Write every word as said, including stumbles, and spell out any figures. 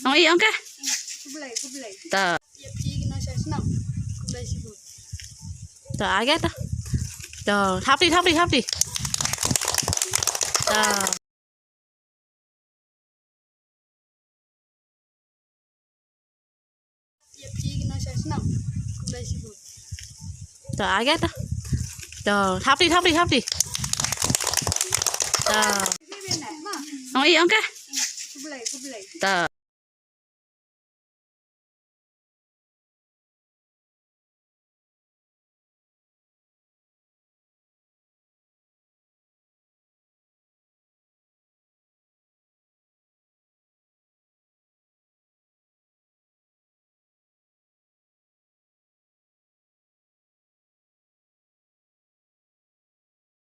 Ong i ong ka. Ta. Ta age ta. Ta hapti hapti hapti. Ta. Ta age ta. Ta hapti hapti hapti. Ta. Ong i ong ka. Ta.